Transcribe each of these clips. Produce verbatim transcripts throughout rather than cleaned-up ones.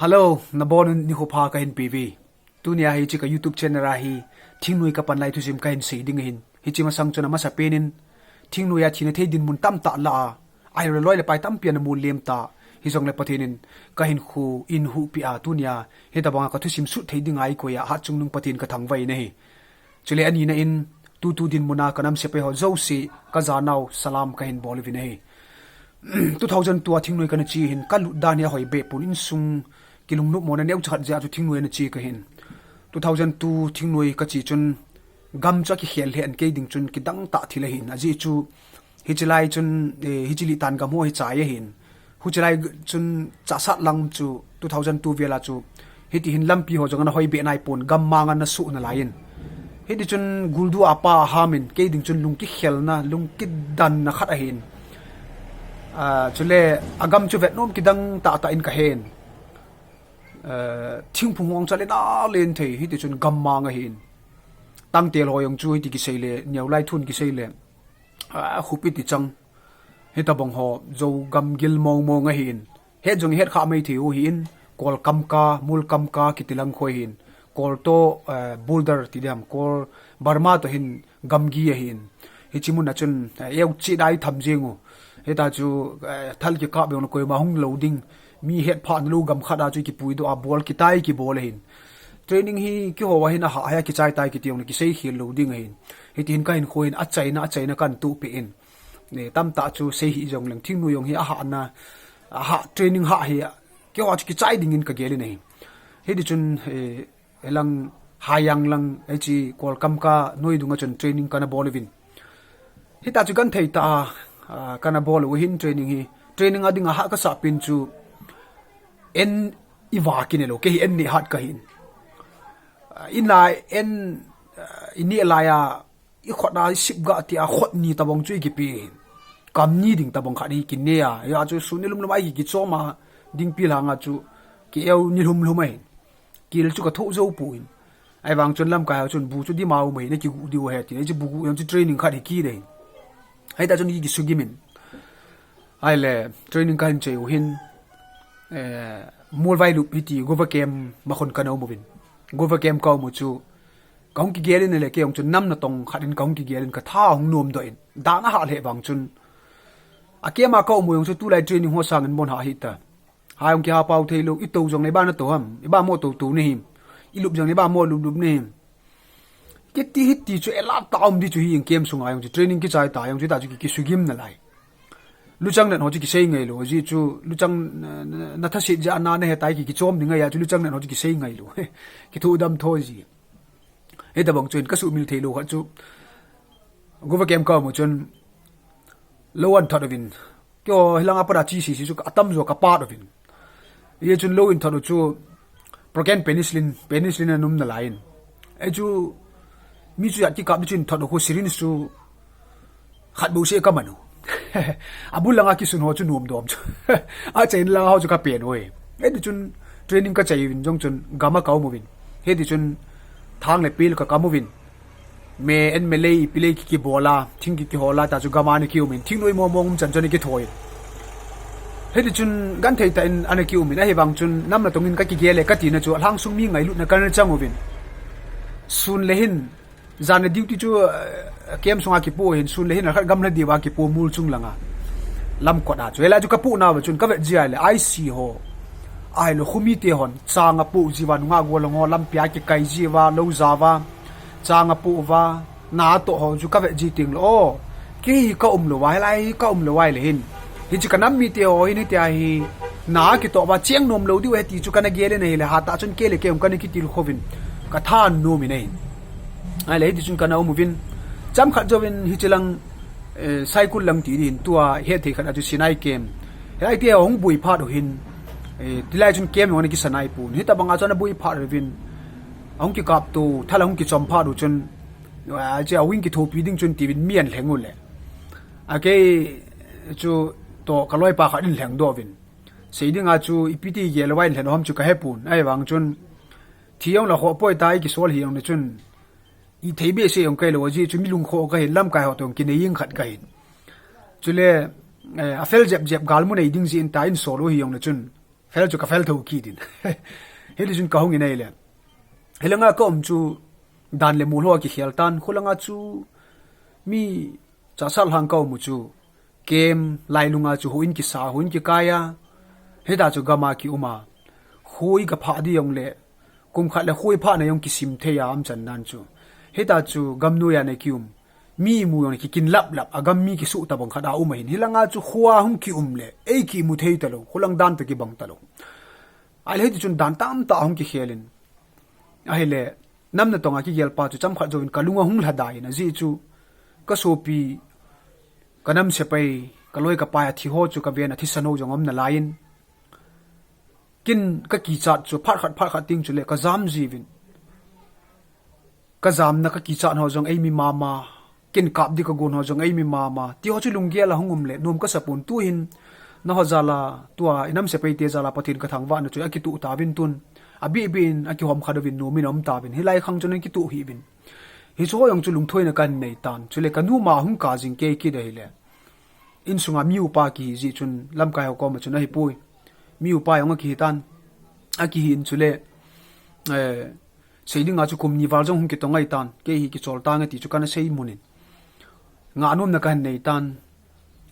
Hello, nabonun nikho pha kahin peuve. Tunia hiche ka YouTube channel a hi thingnoi kapan lai thusim kahin sei ding ahin. Hiche masang chun amasapen in thingnoi a thina thei dinmun tamtah lah a, ahilou le loi le pai tampi ana mol lem ta. Hijongle Pathen in kahinkho eihuhpeh a, tunia hitabanga ka thusim sut thei dinga eikoi a Hatchungnung Pathen kathangvah in ahi. Chule anina in tutu dinmun a kanam sepai ho jouse kajanau salam kahin bol uvin ahi. Two thousand two a thingnoi kana che hin kalut dan hi ahoi behpon, insung kilungnopmona neocha khat jeh a chu thingnoi ana che kahin. Two thousand two thingnoi kache chun gam chu akikhel lheh in kei ding chun kidang tah thil ahin. Ajeh chu hiche lai chun, eh, hiche lih tan gam ho hi chai ahin. Huche lai chun chasat lang chu two thousand two vel a chu hiti hin lampi ho jong ana hoi be naipon, gammang ana suh nalai in. Hiti chun guldu a pa aham in kei ding chun lungkikhelna, lungkidanna khat ahin. Ah, chule agam chu vetnom kidang tahtah in kahen. Eh, thingphung hung chale nalen thei, hiti chun gammang ahin. Tangtel ho jong chu hiti kisei le, neolai thun kisei le, ah, khup iti chang. Hitabang ho, Zogam gil mong mong ahin. Het jong het kha mai thei u ahin, Kol Kamka, Mul Kamka kiti lang khu ahin. Kol toh, eh, Boulder ti diam, Kol Burma toh hin gamgi ahin. Hiche mun a chun, eh, eu chi dai tham jeng u. Hita chu, eh, thal kikap jong le koima hung lou ding. Mi het pha nalou gam khat a chu kipuidoh a bol kitai kibol ahin. Training hi kihou a hin ahah a kichai tai kiti jong le kisei khel lou ding ahin. Hiti hin kahinkho hin achaina, achaina kahin toh peh in. Ni tamtah chu sei hih jong leng thingnoi jong hi ahahna, ahah training hah hi kihou a chu kichai dingin kagel in ahi. Hiti chun, eh, Hilang Hayang lang, hiche Kol Kamka noi dunga chun training kana bol uvin. Hita chu genthei tah a, ah, kana bol u ahin training hi. Training a dinga hah kasah pen chu en iva kine lou, kei hi en neh hat kahin. Ah, in lai en, ah, ineh lai a, ikhut a isip ga tia khut ni tabang chu ikipe hin. Kam ni ding tabang khat hi kine a. Hia chu sun nilum lum a iki kichom a ding pi langa chu ki eu nilum lum ahin. Kil chu kathoh jou poi. Ahivang chun lamkai ho chun bu chu dim a um ahin, nakigu diu ahi tin. Hiche bu gu jong chu training khat hi kidei. Hita chun iki kisugim in. Ahile training kahin chai u hin, eh, Molvailup hiti Gova camp ma khun kana um uvin. Gova camp kaum u chu kahung kigel in ahile kei jong chun nam natong khat in kahung kigel in katha hung nomdoh in. Dan ahah lheh vang chun a camp a kaum u jong chu tulai training ho sangin bon hah hita. Hah jong kihah pau thei lou, itou jong le iba natou ham, iba mo tou tou nahim, ilup jong le iba mo lup lup nahim. Kiti hiti chu elat tah a um di chu hi in camp sunga jong chu training kichai ta jong chu ta chu ki, kisugim nalai. Luchang nan ho chu kisei ngai lou, ajeh chu luchang na, na, nathaset jeh a na nahe tai ki, kichom ding ngai a chu luchang nan ho chu kisei ngai lou. Kithoh dam tho ji. Hitabang chun kasumil thei lou khat chu Gova camp kaum u chun lou ahin thot uvin. Keiho hilanga pat a che sese chu atamjo kapat uvin. Hijeh chun lou ahin thot u chu procaine penicillin, penicillin ana um nalai in. Hichu mi chu jat kikap di chun thot u khu syringe chu khat bou seh kaman u. Abul langa kisun ho chu nom dom chu. Achaina langa ho chu kapen uve. Hiti chun training kachai uvin jong chun gam a kaum uvin. Hiti chun thang le pel kakam uvin. Me en me lei, ipi lei ki, kibol a, thing ki, kihol a, ta chu gam a ana kium in, thingnoi mong mong um chan chun ana kithoi. Hiti chun genthei tah in ana kium in, ahivang chun nam natong in kakigel e katina chu, alhangsung mi ngailutna kana chang uvin. Sun le hin, jan le duty chu, eh, camp sunga kipoh hin, sun le hin, alhat gamla diuva kipoh mol chung langa. Lamkot a chu, hilai chu kapoh nauva chun, kavet jia le, I C ho. Ahilou, khomite hon, chang apoh jiuva, nungah gollhang ho, lampi a kikai jiuva, lou jao va. Chang apoh uva, na atoh ho chu kavet ji teng le, o, kei hi kaum lou a, hilai hi kaum lou a ahile hin. Hiche kanam mite ho hin hitia hi, na kitoh uva cheng nom lou diu ahi ti chu kana gel in ahile, hatah chun kei le kei jong kana kitilkhou vin, katha nom in ahin. Ahile hiti chun kana um uvin, chomkhat jouvin hiche lang, eh, Saikul lang ti ding hin tua, hetthei khat a chu Sinai camp. Hilai te ho hung boi phat u hin, eh, tilai chun camp jong ana kisa naipon. Hitabanga chu ana boi phat uvin, ahung kikap to, thal ahung kichom phat u chun, a, che a wing kithopi ding chun tiuvin mi ana lheng u le. A kei chu toh kaloipa khat in lhengdoh uvin. Sei dinga chu ipi ti gel uva in lheng u ham chu kahepon. Ahivang chun, thi jong la khoh poi ta, ikisol hi jong le chun, ithei behseh jong kahi lou, ajeh chu mi lungkhoh kahin, lamkai ho toh kinei jing khat kahin. Chule, eh, afel jep jep gal mu nei ding jeh in ta in sol u hi jong le chun, Fel chu ka fel tho kit in. Hiti chun ka hung in ahile, hilanga ka um chu dan le mol ho akikhel tan, khulanga chu mi chasal hang ka um u chu kem lailunga chu huin kisa, huin kikai a, hita chu gama kium a, hui ka phah di jong le, kum khat le hui phah na jong kisim thei a, um chan nan chu. Hita chu gam noi a na kium. Mi imu jong le kikin lap lap, a gam mi kisuh tabang khat a um ahin. Hilanga chu khua hung kium le, ei kimu thei talou, khulang dan toh kibang talou. Ahile hiti chun dan tamtah hung kikhel in. Ahile, nam natong a kigel pa chu chomkhat jouvin ka lung ahung lhadai in, ajeh chu ka sopi, ka nam sepai, ka loi ka pai a thi ho chu ka ven, a thisan ho jong um nalai in. Kin ka kichat chu phat khat, phat khat ting chule ka jam jiuvin. Ka jamna ka kichat ho jong eimi mama, kin kap di ka gon ho jong eimi mama. Ti ho chu lunggel a hung um le, nom ka sa pon, tuhin, na ho jal a, tua i nam sepai te jal a Pathen ka thangvah na chu akituh tauvin tun. Abih bih in, akihom khat uvin, nom in aum tauvin. Hilai khang chun akituh hih uvin. Hichu ho jong chu lungthoina ka nei tan. Chule ka nu ma hung kap jing kei kit ahile. Insunga mi upa kihi jeh chun lamkai ho koma chun ahipoi. Mi upa jong akihi tan. Akihi in chule, eh, sei dinga chu kum ni val jong hung kitong ahi tan. Kei hi kichol tange ti chu kana sei mun in. Ngah nomna ka nei tan.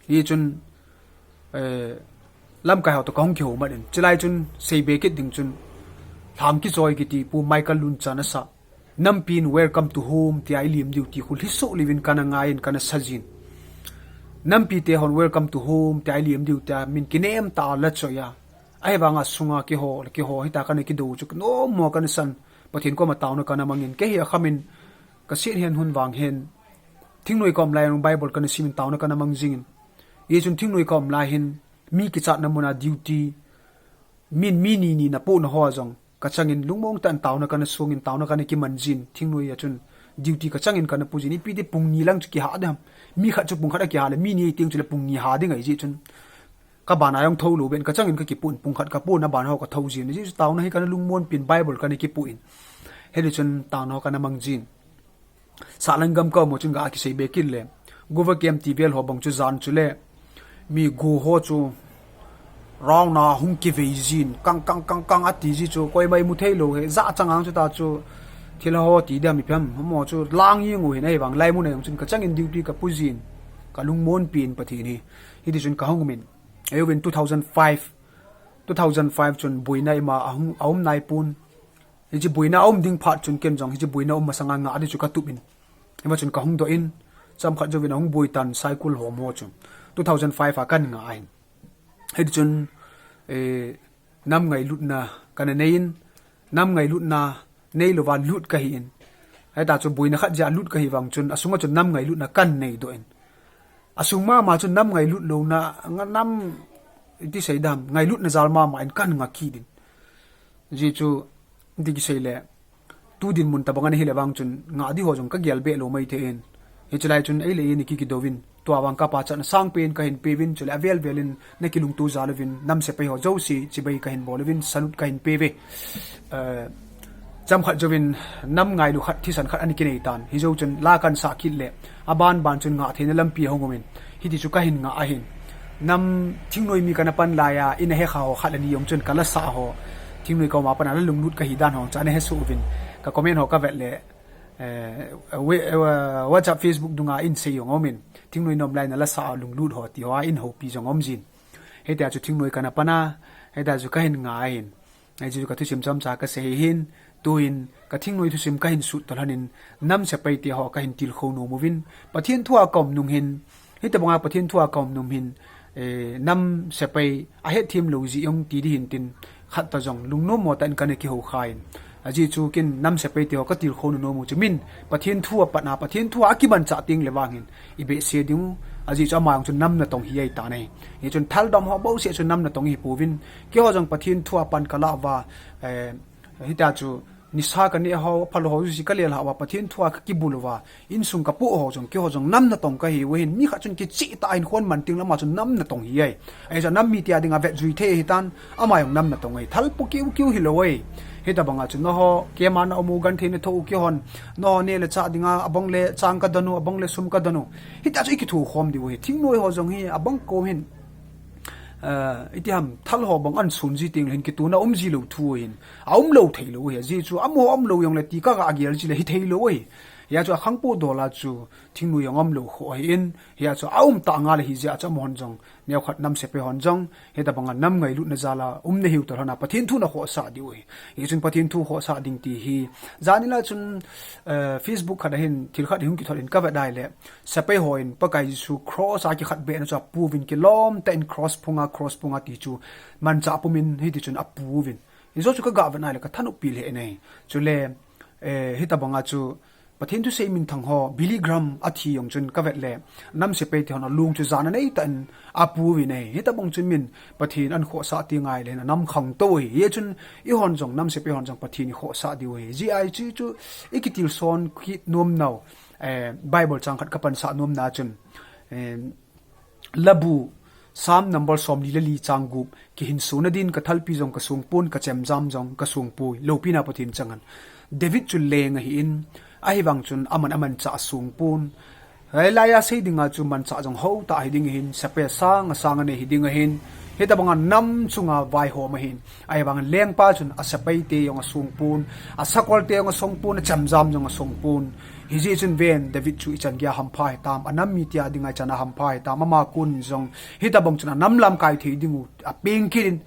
Hichun, eh, lamkai ho toh ka hung kihou mat in. Chulai chun sei be kit ding chun Lhangkichoi kiti Pu Michael Lunchan asah. Nampi in welcome to home tia i lim diu ti khu lhi soh liuvin kana ngai in kana sa jin. Nampi te hon welcome to home tia i lim diu tia min kinem tah a la choi a. Ahivanga sunga keiho, keiho hita kana kidou chu nom mo kana san. Pathen koma taona kana mang in, kei hi akham in ka set hen hun vang hen. Thingnoi ka um lai in Bible kana sim in taona kana mang jing in. Hichun thingnoi ka um lai hin mi kichatna mun a duty, min mi ni ni na pohna ho a jong ka chang in lungmong tah in taona kana song in taona kana kiman jin, thingnoi a chun duty ka chang in kana pu jin, ipi ti pung ni lang chu kiha ding ham. Mi khat chu pung khat a kiha le mi ni ting chu le pung ni ha ding ahi jeh chun. Ka ban a jong tho lou ben ka chang in ka kipu in pung khat ka pon a ban ho ka tho jin. Ajeh chu taona hi kana lungmon pi in Bible kana kipu in. Hiti chun taona ho kana mang jin. Sahlang gam ka um u chun ga kisei be kit le. Guva kem ti vel ho bang chu jan chule. Mi gu ho chu round a hung kivei jin. Kang, kang, kang, kang ati ji chu. Koima imu thei lou he. Jachat chang ang chu ta chu. Thil ho ti dia mi phem. Mo chu lang jing u hin ahivang. Lai mun a jong chun ka chang in duty ka pu jin. Ka lungmon pi in Pathen hi. Hiti chun ka hung um in. Ahiuvin two thousand five. Two thousand five chun boina ima ahung, aum nai pon. Hiche boina aum ding phat chun ken jong, hiche boina um masanga ngah di chu ka tup in. Hima chun ka hung doh in, chomkhat jouvin ahung boi tan cycle hom ho chu. Two thousand five a kan ngah ahin. Hiti chun, eh, nam ngailutna kana nei in, nam ngailutna nei louva lut kahi in. Hita chu boina khat jeh a lut kahi vang chun, asunga chun nam ngailutna kan nei doh in. Asung mama chun nam ngailut louna, nga nam, iti sei dam, ngailutna jal mama in kan ngah kit in. Ajeh chu, iti kisei le, tu dinmun tabang ana hi le vang chun, ngah di ho jong ka gel be lou mai thei in. Hiche lai chun, ei le ei ni kiki dou vin, tua vang ka pachatna sangpen ka hin pe uvin, chule avel vel in, na kilungto jal uvin, nam sepai ho jouse, chibai ka hin bol uvin, salute ka hin pe uve. Eh, chomkhat jouvin nam ngailu khat thisan khat ana kinei tan. Hijou chun la kan sah kit le. Aban ban chun ngah theina lampi ahung um in. Hiti chu ka hin ngah ahin. Nam thingnoi mi kana pan lai a, ina he kha ho khat le ni jong chun ka la sah ho. Thingnoi ka um a pat a la lunglut kahi dan ho chu ana he soh uvin. Ka comment ho ka vet le. Eh, we-, eh, WhatsApp, Facebook dunga in sei jong um in. Thingnoi na um lai na la sah lunglut ho ti ho a in houpi jong um jin. Hitia chu thingnoi kana pan a, hitia chu ka hin ngah ahin. Hichu ka thusim chomcha ka sei hin, tuin ka thingnoi thusim ka hin sut toh lhon in, nam sepai te ho ka hin tilkhou nom uvin, Pathen thu a ka um nung hin, hitabanga Pathen thu a ka um nung hin, eh, nam sepai ahet them lou jeh jong ti di hin tin, khat ta jong lungnom mo tah in kana kihou kha in. Ajeh chu ken nam sepai te ho ka tilkhou nom u chu min, Pathen thu a pat na, Pathen thu a kimanchah teng le vang hin, i behseh ding u, ajeh chu ama jong chu nam natong hi ahi tan ahi. Hichun thaldom ho bouseh chu nam natong hi pouvin, keiho jong Pathen thu a pan ka lah uva, eh, hitia chu nisa ka neh ho, phalou ho jouse ka lelhah uva, Pathen thu a ka kibul uva, insung ka poh ho jong, keiho jong nam natong kahi u hin, mi khat chun kicheh tah in khon man teng le ama chu nam natong hi ahi. Ahi chu nam mite a dinga vetjui thei ahi tan, ama jong nam natong ahi. Thal pu kiu kiu hilou ahi. Hitabanga chu nangho, keima na um u genthei na thoh u keihon, nangho neh le chah dinga, abang le chang ka don u, abang le sum ka don u. Hitia chu i kithokhom diu ahi. Thingnoi ho jong hi, abang kom hin. Eh, iti ham, thal ho bang an sun ji teng le hin kituna um ji lou thu ahin. A um lou thei lou ahi. Ajeh chu amaho um lou jong le ti ka ga gel ji le hi thei lou ahi. Hijeh chu akhangpu dola chu thingnoi jong um lou kho ahin. Hijeh chu a um ta nga le hijeh a chu amahon jong, neokhat nam sepai hon jong, hitabanga nam ngailutna jal a um nahiu toh lhon a Pathen thu na khohsah diu ahi. Hichun Pathen thu khohsah ding ti hi. Jan in la chun, eh, Facebook khat a hin, thil khat hung kithot in ka vet dai le. Sepai hon Pakai Jesu cross a kikhat behna chu apu uvin kilom tah in cross phunga, cross phunga ti chu manchah pum in hiti chun apu uvin. Hijo chu ka ga vet nai le ka thanop pi le nei. Chule, eh, hitabanga chu Pathen thusei minthang ho, Billy Graham athi jong chun ka vet le, nam sepai te hon alung chu jana nei tah in apu uvin ahi. Hitabang chun min Pathen an khohsah ti ngai le hin anam khangtou ahi. Hichun eihon jong, nam sepai hon jong Pathen i khohsah diu ahi. Hijeh a chu, chu i kitilson kit nom nau. Eh, Bible chang khat ka pansah nom na chun, eh, Labu, Psalm number somli le li chang gup, kihinso na din ka thalpi jong ka sung pon, ka chemjam jong ka sung poi, loupina Pathen chang hen. David chu leng ahin, ahivang chun aman amanchah asung pon. Hilai a sei dinga chu manchah jong hou tah hi ding ahin, sepai sang, asang anei hi ding ahin, hitabanga nam chunga vaihom ahin, ahivang lengpa chun asepai te jong asung pon, asakol te jong asung pon, achemjam jong asung pon. Hijeh chun ven, David chu ichan geiya hampha hitam, anam mite a dinga ichan a hampha hitam, ama kon jong, hitabang chun anam lamkai thei ding u, apeng kit in,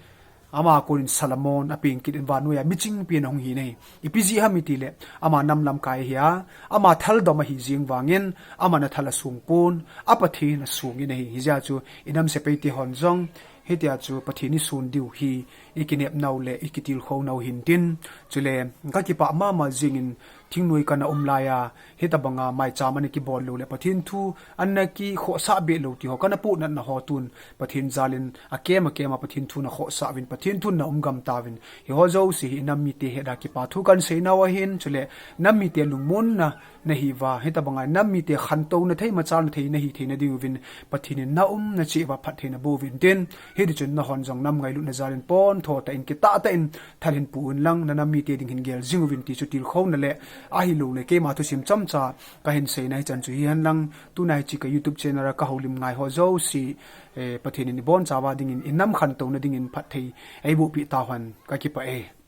ama kon in Solomon, apeng kit in vannoi a miching pen ahung hi nei. Ipi jeh ham iti le, ama nam lamkai ahi a, ama thaldom ahi jeng vangin, aman athal asung pon, a Pathen asung in ahi, hijeh a chu, i nam sepai te hon jong, hitia chu Pathen i sun diu hi, i kinep nau le, i kitilkhou nau hin tin, chule, ka kipah mama jing in, thingnoi kana um lai a, hitabanga maicham ana kibol lou le, Pathen thu ana kikhohsah be lou ti ho, kana pohnatna ho tun, Pathen jal in akem akem a Pathen thu na khohsah uvin, Pathen thu na um gam tauvin, hiho jouse hi i nam mite het a kipa thu kan sei nau ahin, chule nam mite lungmonna nahi uva, hitabanga nam mite khantouna thei, machalna thei nahi theina ding uvin, Pathen in na um na cheh uva phattheina boh uvin tin, hiti chun nahon jong nam ngailutna jal in pontho tah in kitah tah in thal hin pu un lang, na nam mite ding hin gel jing uvin ti chu tilkhouna le, ahilou le keima thusim chomcha ka hin seina hichan chu hihen lang, tuna hiche ka YouTube channel a ka houlim ngai ho jouse, eh, Pathen in i bonchauva dingin, i nam khantouna dingin phatthei eiboh peh tauhen, ka kipah e.